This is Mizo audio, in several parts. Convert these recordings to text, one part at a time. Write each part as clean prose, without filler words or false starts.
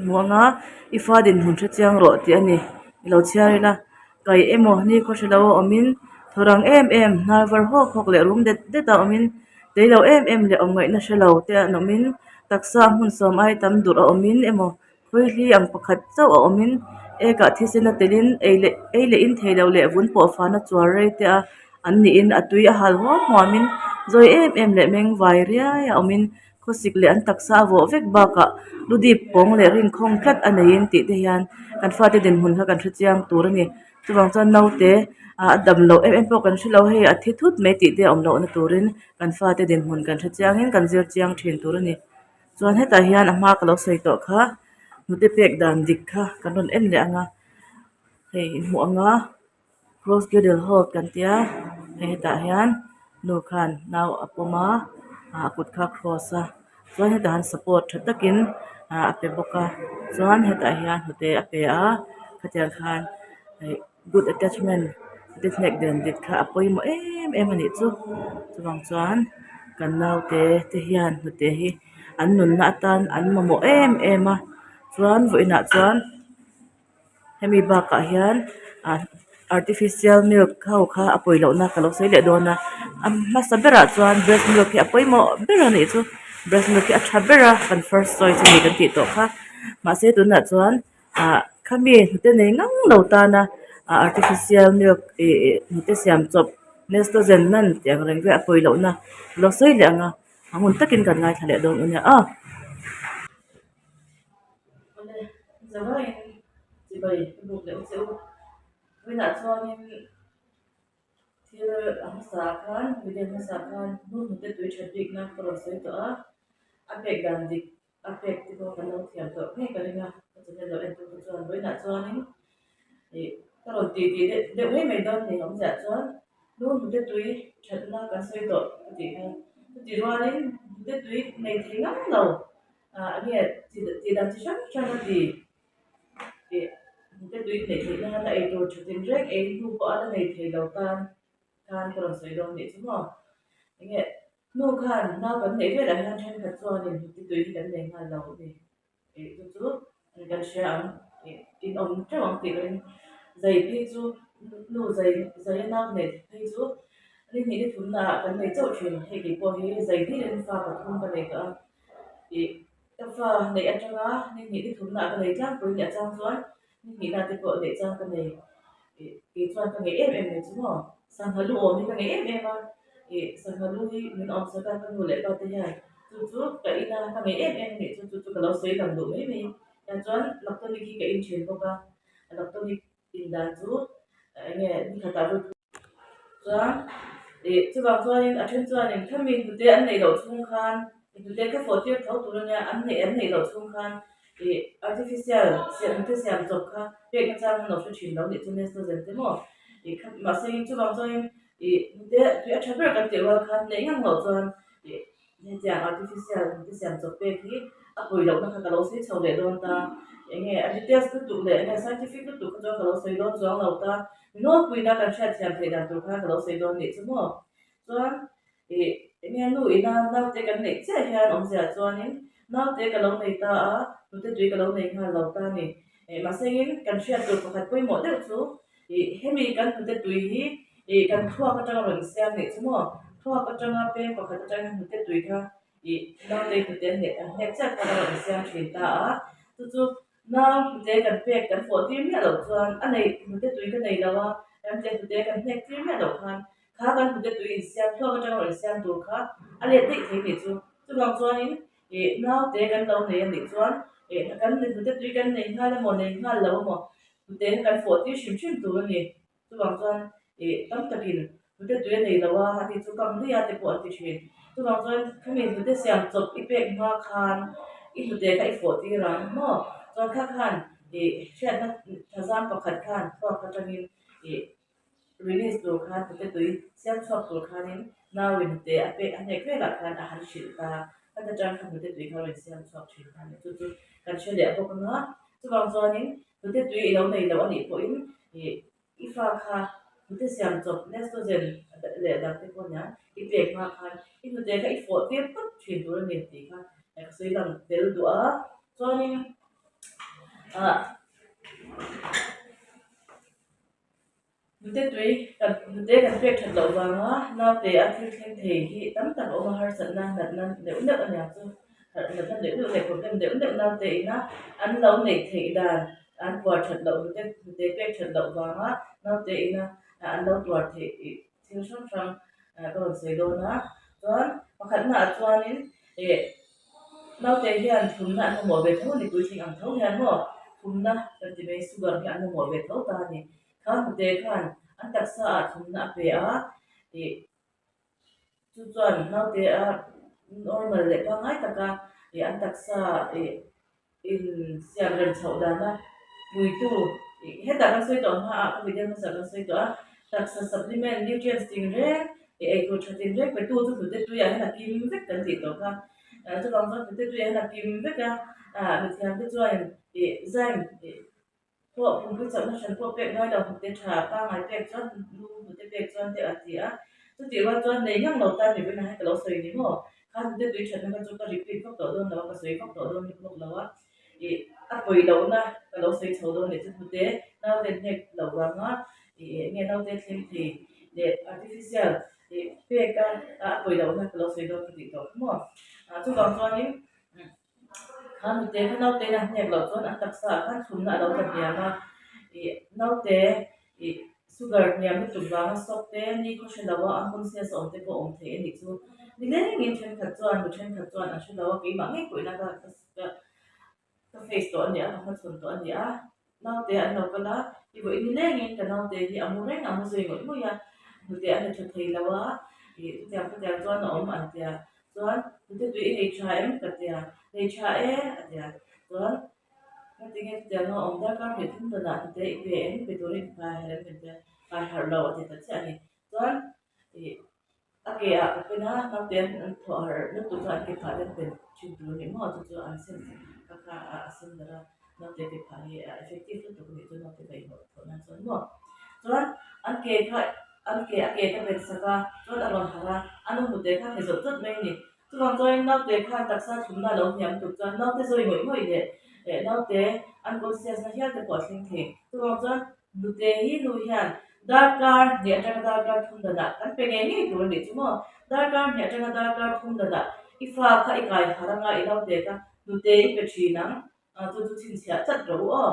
hmu ang a i fa dinhmun hre chiang rawh tih a ni i lo chhiar ila kaih emaw nikhaw hre lo a awmin thaw rang em em hnar var hawk hawk leh rum det det a awmin tei lo em em leh awm ngaihna hre lo te an awmin taksa hmun sawm ai tam durh a awmin emaw khawihli ang pakhat chauh a awmin ek ah thisen a telin ei leh ei leh in thei lo leh vun pawh fana chuar rei te a an niin a tui a hal huam huamin zawi em em leh meng vai riai a awmin khawsik leh an taksa a vawh vek bakah lu dip pawng leh rinkhawng tlat a neiin tih te hian kan fate dinhmun kha kan hre chiang tur a ni chuvang chuan naute ah a dam loh em em pawh kan hrelo hei a thi thut mai tih te a awm lohna turin kan fate dinhmun kan hre chiangin kan zir chiang thin tur a ni chuan hetah hian a hma ka lo sawi tawh kha hnute pek dan dik kha kan rawn en leh ang a hei inhmuh ang a. Cross girdle hold kan tia hei hetah hian nu khan nau a pawm a ah a kut kha a cross a chuan hetah hian support tha takin ah a pe bawk a chuan hetah hian hnute a pe a khatiang khan ih good attachment te hnek dan dik kha a pawimawh em em a nih chu chuvang chuan kan naute te hian hnute hi an nunna atan an mamawh em em a chuan vawiinah chuan. Hemi bakah hian ah artificial milk ho kha a pawi lohna ka lo sawi leh dawn a a hmasa berah chuan breast milk hi a pawimawh ber a nih chu breast milk hi a tha ber a kan first choice a ni kan tih tawh kha mahse tunah chuan ah khami hnute nei ngang lo tana ah artificial milk ih hnute siam chawp nestrogen nan tih ang reng vel a pawi lohna ka lo sawi leh ang a a hun takin kan ngaithla leh dawn a nia aw. Awle zavaiin chibai ka buk leh che u. Vawiinah chuanin thil a hmasa ah khan video hmasa ah khan nu hnute tui that bikna ka rawn sawi tawh a, a pek dan dik a pek te pawh kan lo thiam tawh ngei ka ring a, ka channel lo en tu te chuan vawiinah chuanin ih ka rawn tih tih deuh deuh mai mai dawn ni awmzia chuan nu hnute tui thatna kan sawi tawh ka tih kha chutih rualin hnute tui nei thei ngang lo. Ah enge tih dan chi hrang hrang a ti ih hnute tui neih theih nana ei tur tha tin reng ei hnu pawh a la nei thei lo tan khan ka rawn sawi dawn nih chu maw enge hnu khan nau kan neih velah hian thenkhat chuanin hnute tui hi kan nei nghal lo a ni ih chu chu kan hria ang ih in awm teuh ang tih loin zai phei chu nu zai zai a nau neih phei chu ni hnih ni thumna ah kan nei chauh thin hei keipawh hi zai hlirin fa pathum ka nei tawh a. Ih ka fa neih atanga ni hnih ni thumna ah ka nei tlangpui ni a chang chuan ni hnihna te pawh neih chang ka nei ih kei chuan ka ngei em em mai chu maw sangha lu awm hi ka ngei em em a ih sangha lu hi min awm sak a ka nu leh pa te hian chu chu ka in a ka ngei em em a nih chu chu chu ka lo sawi lang duh mai mai tah chuan lactonic hi ka in thin bawk a lactonic in dan chu eng nge ni khatah vawi Chuan ih chuvang chuanin a then chuanin khami hnute an neih loh chhung khan hnute kha fawh tir tho tur ania an neih an neih loh chhung khan ih artificial siam hnute siam chawp kha pek na chang an lo hre thin lo nih chu Nestrogen te maw ih kha mahse chuvang chuanin ih hnute tui a tha ber kan tih rual khan neih ngang loh chuan ih Hetiang artificial hnute siam chawp pek hi a pawi lohna kha ka lo sawi chho leh dawn ta. Enge a details lutuk leh enge scientific lutuk kha chuan ka lo sawi dawn chuang lo ta. Nawlpuina kan hriatthiam theih dan tur kha ka lo sawi dawn nih chu maw. Chuan ih enge nu ina naute kan neih chiah hian awmzia chuanin naute ka lo nei ta a, hnute tui ka lo nei nghal lo ta a ni. Ih mahse engin kan hriat tur pakhat pawimawh deuh chu Ih, hemi kan hnute tui hi ih kan thluak atanga rawn siam nih chu maw? Thluak atanga peng pakhat atangin hnute tui kha ih naute hnute an hnek an hnek chiah khan a rawn siam thin ta a. Chu chu nau hnute kan pek kan fawh tir miah loh chuan a nei hnute tui ka nei lo a, kan tia hnute kan hnek tir miah loh khan kha kan hnute tui insiam thluak atanga rawn siam tur kha a let daih thei nih chu. Chuvang chuanin ih naute kan lo nei a nih chuan ih kan hnute tui kan nei nghal emaw nei nghal lo emaw Hnute kha kan fawh tir hrim hrim tur a ni. Chuvang chuan ih tam takin hnute tui a nei lo a, ani chu kam daih a te pawh an ti thin. Chuvang chuan khami hnute siam chawp i pek hma khan i hnute kha i fawh tir ang maw? Chuan kha khan ih hriatna thazam pakhat khan thluak atangin ih Release tur khan hnute tui siam chhuak tur khanin nauin hnute a pek a hnek velah khan a han hrilh ta a, heta tang khan hnute tui kha a rawn siam chhuak thin ta a ni. Chu chu kan hre leh bawk ang a, chuvang chuanin hnute tui i lo nei loh a nih pawhin ih i fa kha hnute siam chawp Nestrogen leh dang te pawh nia i pek hma khan i hnute kha i fawh tir phawt thin tur a ni tih kha ka sawi lang tel duh a, chuanin. Ah Hnute tui kan hnute kan pek that loh vanga naute a thil thleng thei hi tam tak a awm a, harsatna natna neuh neuh a niang chu natna neuh neuh leh problem neuh neuh naute ina an lo neih theih dan an puar that loh hnute hnute pek that loh vanga naute ina an lo tuar theih thil hrang hrang ka rawn sawi dawn a, chuan pakhatnaah chuanin ih Naute hian thumna an mamawh ve tho a ni, puitling ang tho hian maw thumna kan ti mai, sugar hi an mamawh ve tho ta a ni. Kha hnute khan an taksa ah thumna a pe a, ih chu chuan naute a normal leh pangngai taka ih an taksa ih insiam rem chhoh dana puitu ih hetah kan sawi tawh hmaah ka video hmasa kan sawi tawh a, taksa supplement nutrients tinreng ih eitur tha tinreng petu chu hnute tuiah hian a kim vek kan tih tawh kha. Chuvang chuan hnute tuiah hian a kim vek a, ah mithiam te chuan ih zyme ih pawh pumpui chauhna hran pawh pek ngai lo hnute tha pangngai pek chuan lu hnute pek chuan te a ti a, chutih rual chuan nei ngang lo tan ni vawiinah hian ka lo sawi ni maw? Kha hnute tui thatna kha chu ka repeat vak tawh dawn lo a, ka sawi vak tawh dawn bawk lo a, ih a pawi lohna ka lo sawi chho dawn leh chu hnute naute hnek loh vanga ih eng nge naute thleng thei leh artificial ih pek a a pawi lohna ka lo sawi dawn ka tih tawh kha maw? Chuvang chuanin. Kha nute kha naute in a hnek loh chuan an taksa ah khan thlumna a lo tla hniam a, ih naute ih sugar hniam lutuk vanga sawk te ni khaw hre lo a unconscious a awm te pawh a awm thei a nih chu. Nilengin thenkhat chuan mi thenkhat chuan an hre lo a keimah ngei pawhin a ka ka ka face tawh a ni a ka hmachhawn tawh a ni a, naute an lo kal a i vawiin nilengin ka naute hi a mu reng a mu zui ngawih ngawih a, hnute a hne tha thei lo a ih chutiang chutiang chuan a awm an tia. Chuan hnute tui i nei tha em? ka ti a, Nei tha e a ti a. Chuan ka ti nge chutiang a awm darkar hnih thum danah hnute i pe em? Pe turin i kai harh em? Min ti a, Kai harh lo a ti ta chiah a ni. Chuan ih a ke ah ka pen a, naute an thawh harh lutuk chuan an ke phah te an pen thin tur a ni maw? Chu chu an sen ka kha a sen darh a, naute ke phah hi a effective lutuk a nih chu naute ka inhawh thawh nan chuan maw? Chuan an ke kha An ke a ke ka bet sak a, chuan a rawn harh a, a nu hnute kha hne zawt zawt mai a ni. Chuvang chuanin naute khan taksa thlumna a lo hniam tuk chuan naute zawi ngawih ngawih leh eh naute unconscious na hial te pawh a thleng thei. Chuvang chuan hnute hi nu hian darkar hnih atanga darkar thum danah kan pe ngei ngei tur a nih chu maw? Darkar hnih atanga darkar thum danah i fa kha i kai harh anga i naute kha hnute i pe thin ang. Chu chu chhinchhiah tlat rawh u aw.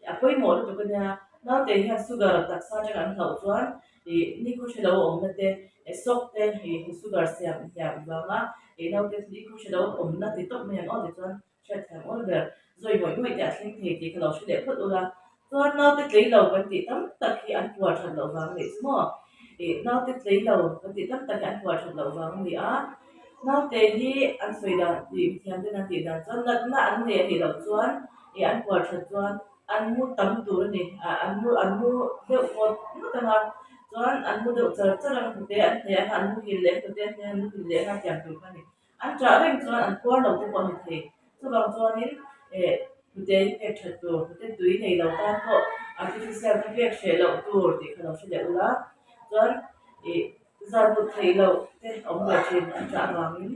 A pawimawh lutuk a nia, naute hian sugar taksa atanga an hlauh chuan ih nikhaw hre lo a awmna te, sawk te ih sugar siam hniam vanga ih naute nikhaw hre lo awmna ti tawp mai ang aw tichuan hriatthiam awl ber zawi ngawih ngawih te a thleng thei tih kha lo hre leh phawt ula. Chuan naute tlei lo kan tih tam tak hi an puar that loh vang a nih chu maw? Ih naute tlei lo kan tih tam tak hi an puar that loh vang a ni a, naute hi an sawi dan tih mithiam ten an tih dan chuan natna an nei a nih loh chuan ih an puar that chuan an mu tam tur a ni, ah an mu an mu deuh ngawt ngawt ang a, chuan an mu deuh char char ang hnute an hne ang a an muhil leh hnute an hne ang an muhil leh ang a tiang tur kha a ni. An ṭah reng chuan an puar lo te pawh a ni thei. Chuvang chuanin eh hnute hi pek ṭhat tur, hnute tui nei lo tan pawh artificial kha pek hreh loh tur tih kha lo hre leh ula. Chuan ih zan mut theih loh te a awm ve ṭhin an ṭah avangin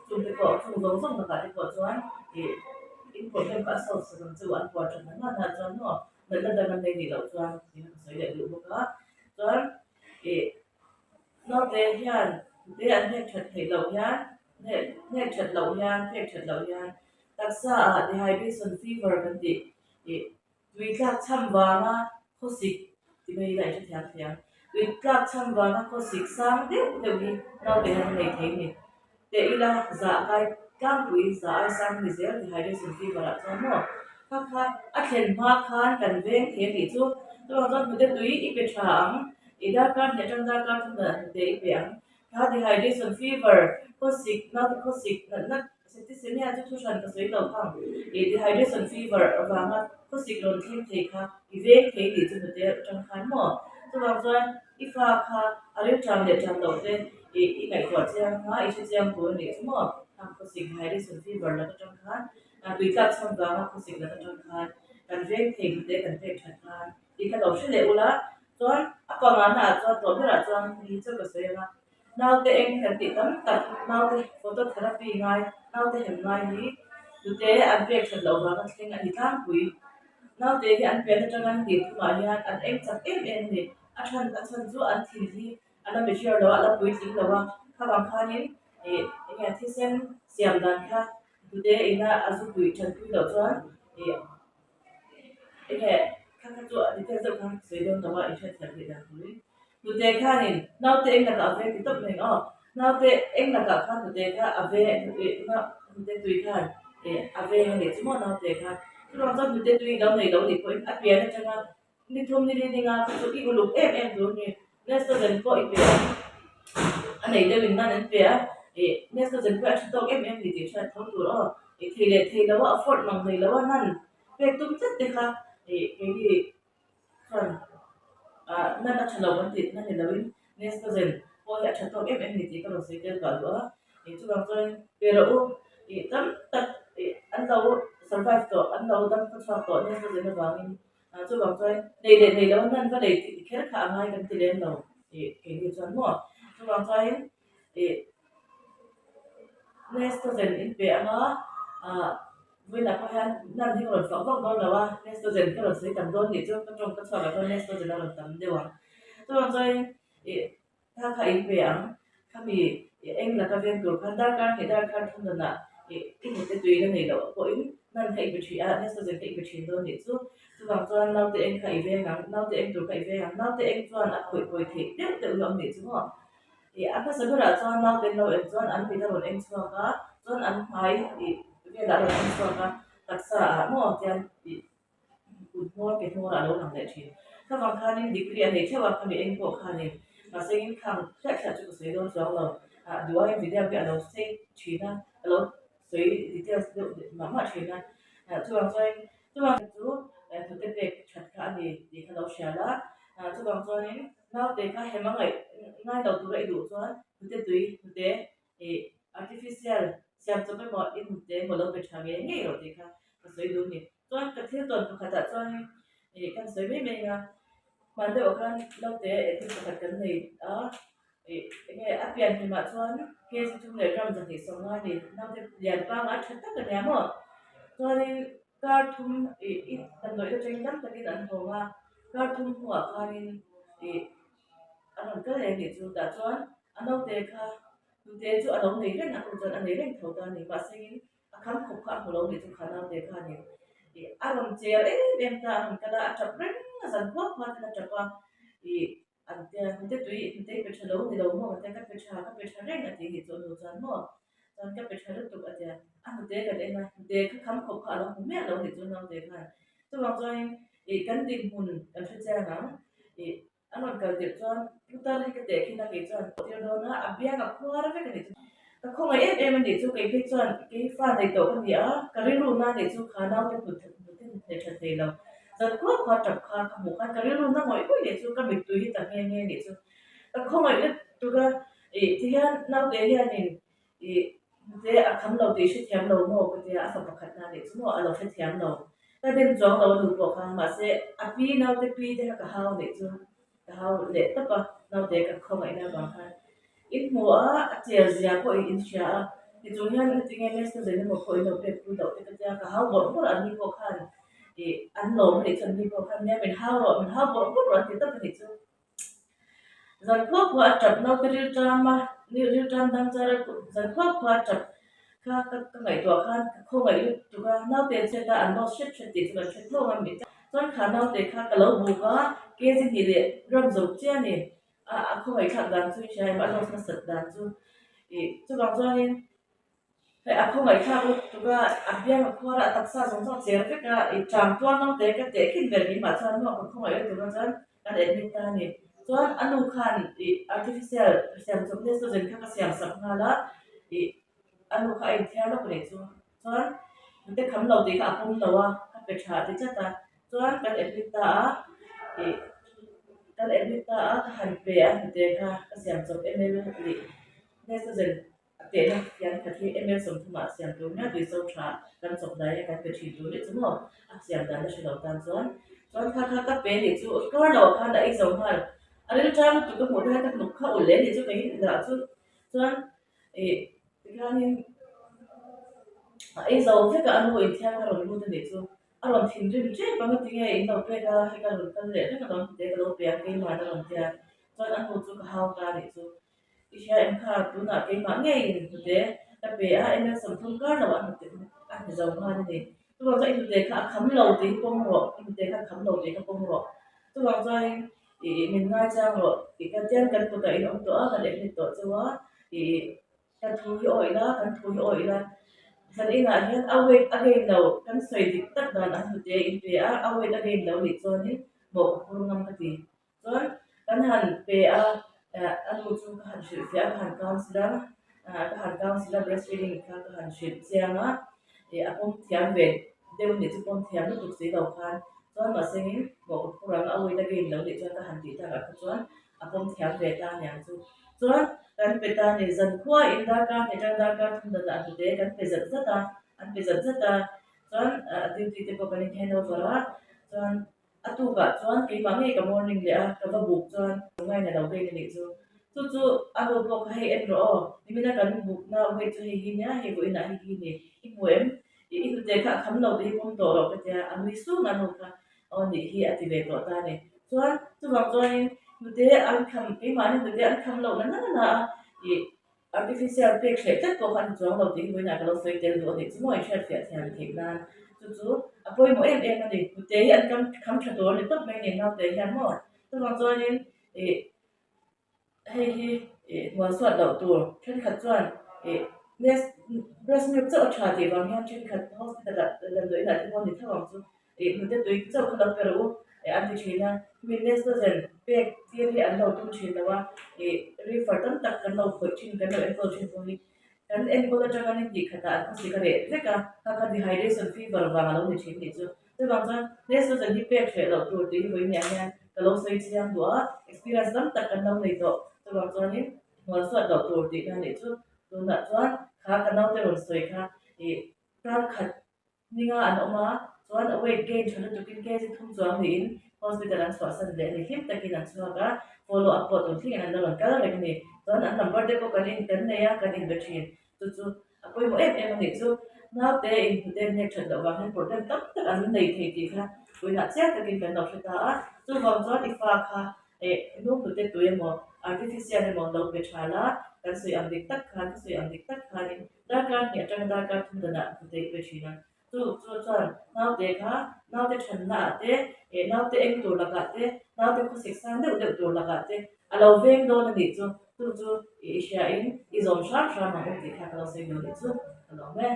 chung te pawh chung zawng zawng lakah te pawh chuan ih in problem kha a solve sak ang chu an puar ṭhat hna hna chuan maw natna dang an nei nih loh chuan tih kha ka sawi leh duh bawk a. Chuan ih Naute hian hnute an hnek that theih loh hian hnek that loh hian hnek that loh hian taksa ah dehydration fever kan tih ih tui tlak chham vanga khawsik ti mai ila i hrethiam thei ang. Tui tlak chham vanga khawsik sang deuh deuh hi naute hian a nei thei a ni. Teh ila zah kai tlangpui zah ai sang ni zel dehydration fever ah chuan maw kha kha a thlen hma khan kan veng thei a tih chu chuvang chuan hnute tui i pe tha ang i darkar hnih atang darkar thum dan hnute i pe ang kha dehydration fever khawsik naute khawsik natna septicemia chu thu hran ka sawi lo khang i dehydration fever avanga khawsik rawn thleng thei kha i veng thei tih chu hnute atang khan maw chuvang chuan i fa kha a rilṭam leh ṭam loh te Ih i ngaihtuah chiang kha i hre chiang tur a nih chu maw? Khang khawsik dehydration fever lak atang khan tui tlak chham vanga khawsik lak atang khan kan veng thei hnute kan pek that khan tih kha lo hre leh ula chuan a pangana ah chuan tawh berah chuan hei hi chu ka sawi ang a, naute eng kan tih tam tak naute phototherapy ngai naute hem ngai hi hnute an pek that loh vanga thleng a ni tlangpui. Naute hi an pian atanga ni hnih thumah hian an eng chak em em a ni. A chhan a chhan chu an thin hi a la mature lo a, a la puitling lo a, kha vang khanin ih eng nge thisen siam dan kha hnute ina a zu pui thatpui loh chuan ih eng nge kha kha chu a detail deuh khan sawi dawn lo a, inhriatthiam theih dan turin hnute khanin naute eng lakah a veng ti tawp mai ang aw, naute eng lakah khan hnute kha a veng hnute tui khan ih a veng a nih chu maw naute kha chuvang chuan hnute tui lo nei lo nih pawhin a pian atanga Ni thum ni li ninga kha chu i uluk em em tur ni. Nestrogen pawh i pe a, a nei deuh in nan an pe a, ih Nestrogen pawh a tha tawk em em ni tih hriat tho tur aw. Ih thei leh thei lo a, afford mang hlei lo a nan pek tum tlat te kha ih keini chuan ah nan a tha lo kan tih na ni lo in Nestrogen pawh hi a tha tawk em em ni tih ka rawn sawi tel pah duh a. Ih chuvang chuan pe rawh u ih tam tak ih an lo survive tawh an lo dam khawchhuak tawh Nestrogen avangin Ah chuvang chuan nei leh nei lo nan va lei tih kher kha a ngai kan ti lem lo ih keini chuan maw chuvang chuanin ih Nestrogen in pe anga ah vawiinah pawh hian nan hi ka rawn fak vak dawn lo a Nestrogen ka rawn sawi tam dawn nih chu ka tawng ka chhuak ah chuan Nestrogen a rawn tam deuh ang chuvang chuanin ih Thla kha in pe ang, khami eng laka veng tur khan darkar hnih darkar thum danah i hnute tui la nei loh pawhin nan kha i pe thin a, Nestrogen kha i pe thin dawn nih chu. Chuvang chuan naute eng kha i veng ang, naute eng tur kha i veng ang, naute eng chuan a khawih pawi theih deuh deuh hi a awm nih chu maw. I a hmasa berah chuan naute an lo en chuan an mit a rawn eng chhuak a, chuan an hmai i velah a rawn eng chhuak a, taksa ah maw tian i Kut hmawr ke hmawrah a lo lang leh thin. Khavang khanin degree a nei theuh a, khami eng pawh khanin mahse in khang hliah hliah chu ka sawi dawn chuang lo. Ah duaiin video hi a lo sei thin a, a lo sawi details deuh mah mah thin a. Ah chuvang chuanin chuvang chu hnute pek that kha a ni tih kha lo hria la. Ah chuvang chuanin naute kha hem a ngaih ngai lo tura i duh chuan hnute tui hnute ih artificial siam chawp emaw i hnute emaw lo pe tha ngei ngei rawh tih kha ka sawi duh a ni. Chuan ka thil tawn pakhatah chuanin ih kan sawi mai mai a, hman deuhah khan naute thil pakhat kan nei a, ih eng nge a pian hlimah chuan kg thum leh gram zahnih sawmnga a ni, naute lian pangngai tha tak a nia maw? Chuanin kar thum ih i damdawi atangin dam takin an hawng a, kar thum hnuah khanin ih a rawn kal leh a nih chu tah chuan a naute kha hnute chu a lo nei reng a, chuan a nei reng tho ta a ni, mahsengin A kham khawp kha a hmu lo nih chu kha naute khanin ih a rawn cher em em ta, a rawn kal a, a tap reng a, zan khuap khuat in a tap a, ih an tia hnute tui hnute i pe tha lo ni lo maw ka tia ka pe tha ka pe tha reng a ti nih chu a nu chuan maw chuan ka pe tha lutuk a tia a hnute kan en a, hnute kha kham khawp kha a lo hmu miah lo nih chu naute khan chuvang chuanin ih kan dinhmun kan hre chiang ang ih A rawn kal tirh chuan putar hi ka teh khin a, kei chuan tir dawn a, a biang a khuar vek a nih chu. Ka khawngaih em em a nih chu, kei phei chuan kei fa nei tawh ka ni a, ka rilru na nih chu kha naute hmu hmu tha thei lo. Zan khuap khuap tap kha ka hmuh khan ka rilru na ngawih ngawih nih chu, ka mittui hi ta nghe nghe nih chu. Ka khawngaih lutuk a, ih tihian naute hianin Ih, hnute a kham lo tih hrethiam lo maw ka tia, a fa pakhat hna nih chu maw a lo hrethiam lo. Ka dem chuang lo a nu pawh kha, mahse a pi naute pi te kha ka hau nih chu ka hau leh tawp a, naute ka khawngaihna avang khan. In hmu a, a cher zia pawh in inhria a, tichung hian engtinge Mester Zainemaw pawh in lo pek pui loh te ka tia, ka hau bawrh bawrh a ni pawh khan ih an lawm a nih chu an ni pawh khan nia min hau rawh, min hau bawrh bawrh rawh an ti tawp a nih chu. Zan khua khua a tap naute rilṭam a, rilṭam dang char a zan khua khua a tap kha ka ka ngaihtuah khan ka khawngaih lutuk a, naute chet a an loss hret hret tih chu kan hre tho a mi chuan kha naute kha ka lo buk a, kg hnih leh ram zawk chiah a ni a a khawngaih thlak dan chu i hria em a loss nasat dan chu ih chuvang chuanin Hei a khawngaihthlak lutuk a, a biang a khuar a, a taksa zawng zawng a cher vek a, i tang tual naute ka teh khin ber mai mah chuan maw ka khawngaih lutuk a chuan kan admit ta a ni. Chuan a nu khan ih artificial siam chawp nestrogen kha ka siam sak nghal a, ih a nu kha a inthiar lawk anih chu. Chuan hnute kham lo tih kha a pawm lo a, ka pe tha ti tlat a, chuan kan admit ta a, ih kan admit ta a, ka han pe a hnute kha ka siam chawp em em a ih nestrogen A tehna hian khat hi ml sawmthumah a siam tur nia tui so tha kan chawp dai a kan pe thin tur nih chu maw a siam dan a hre lo tan chuan chuan kha kha ka pe nih chu kar lo ah khan a ei zo nghal a ril tang lutuk ka hmuh te hian ka hnuk kha ulh leh nih chu kei lah chu chuan ih tikhianin a ei zo vek a a nu inthiar kha rawn lut a nih chu. A rawn thinrim ṭep ang a tinge in lo pek a, hei ka rawn kal leh reng alawm hnute ka lo pe ang keimah an a rawn ti a, chuan a hnu chu ka hau ta a nih chu. I hria em kha, tunah keimah ngeiin hnute ka pe a, ml 30 kar lo a hnute a hne zo nghal a ni. Chuvang chuan i hnute kha a kham lo tih hi pawm rawh, i hnute kha a kham lo tih kha pawm rawh. Chuvang chuanin ih min ngaichang rawh tih kha tian kan kutah in awm tawh a, kan admit tawh cheu a, ih Ka thu hi awih la, kan thu hi awih la. Zan inah hian a weight a gain lo, kan sawi dik tak dan an hnute in pe a, a weight a gain lo nih chuanin mawh ka phur ngam ka ti. Chuan kan han pe a, a nu chu ka han hrilh fiah a, ka han counsel a, ka han counsel a breastfeeding kha ka han hrilh chiang a, ih a pawm thiam ve deuh nih chu pawm thiam lutuk si lo khan chuan mahsengin mawh ka phur ang a weight a gain lo nih chuan ka han tih takah kha chuan a pawm thiam ve ta aniang chu. Chuan kan pe ta a ni, zankhua in darkar hnih atang darkar thum dan ah hnute kan pe zat zat a, an pe zat zat a, chuan a duty te pawh kan in hand over a, chuan a tukah chuan keimah ngei ka morning leh a, ka va buk chuan ngaina lo vein a nih chu. Chu chu a nu pawh kha hei en rawh aw, nimina kan bukna weight chu hei hi nia, hei vawiinah hei hi ni, i hmu em? I hnute kha a kham lo tih hi pawm tawh loh ka tia, a nui sung a nu kha. Aw nih hi a ti ve tawh ta a ni. Chuan chuvang chuanin hnute an kham, keimahni hnute an kham loh na na na a, ih artificial pek hreh tlat pawh kha a ni chuang lo tih hi vawiinah ka lo sawi tel duh a nih chu maw inhriatfiah thiam theih nan. Chu chu a pawimawh em em a ni. Hnute hi an kam kham tha tur a ni tawp mai a ni naute hian maw. Chuvang chuanin ih Hei hi ih hmual suat loh tur thenkhat chuan ih breast breast milk chauh a tha tih vang hian thenkhat hospital ah damdawi inah te pawh ni tho ang chu ih hnute tui chauh kha lo pe rawh u ih an ti thin a hemi Nestrogen pek tir hi an lo tum thin lo a ih refer tam tak kan lo khawih thin kan lo enkawl thin pawh hi kan enkawl atanga ni hnih khatah an khawsik a reh vek a kha kha dehydration fever vang a lo ni thin tih chu. Chuvang chuan Nestrogen hi pek hreh loh tur tih hi vawiin ah hian ka lo sawi chiang duh a, experience tam tak kan lo nei tawh. Chuvang chuanin hmual suat loh tur tih kha nih chu tunah chuan kha ka naute rawn sawi kha ih kar khat ninga an awm a, chuan a weight gain tha lutukin kg thum chuang niin hospital an chhuahsan leh a ni. Hlim takin an chhuak a, follow up pawh tun thlengin an la rawn kal reng a ni. Chuan an number te pawh kan in kan nei a, kan inbe thin. Chu chu a pawimawh em em a nih chu. Naute inhnute hnek that loh vang hian problem tam tak an nei thei tih kha puiinah chiang takin kan lo hre ta a. Chuvang chuan i fa kha eh nu hnute tui emaw artificial emaw lo pe tha la, kan sawi ang dik tak khan, ka sawi ang dik tak khanin darkar hnih atanga darkar thum danah hnute i pe thin a. Chu chu chuan naute kha naute thanna ah te eh naute eng tur lakah te, naute khawsik sang deuh deuh tur lakah te a lo veng dawn a nih chu. Chu chu i hria in i zawm hram hram ang u tih kha ka lo sawi duh nih chu ka lawm e.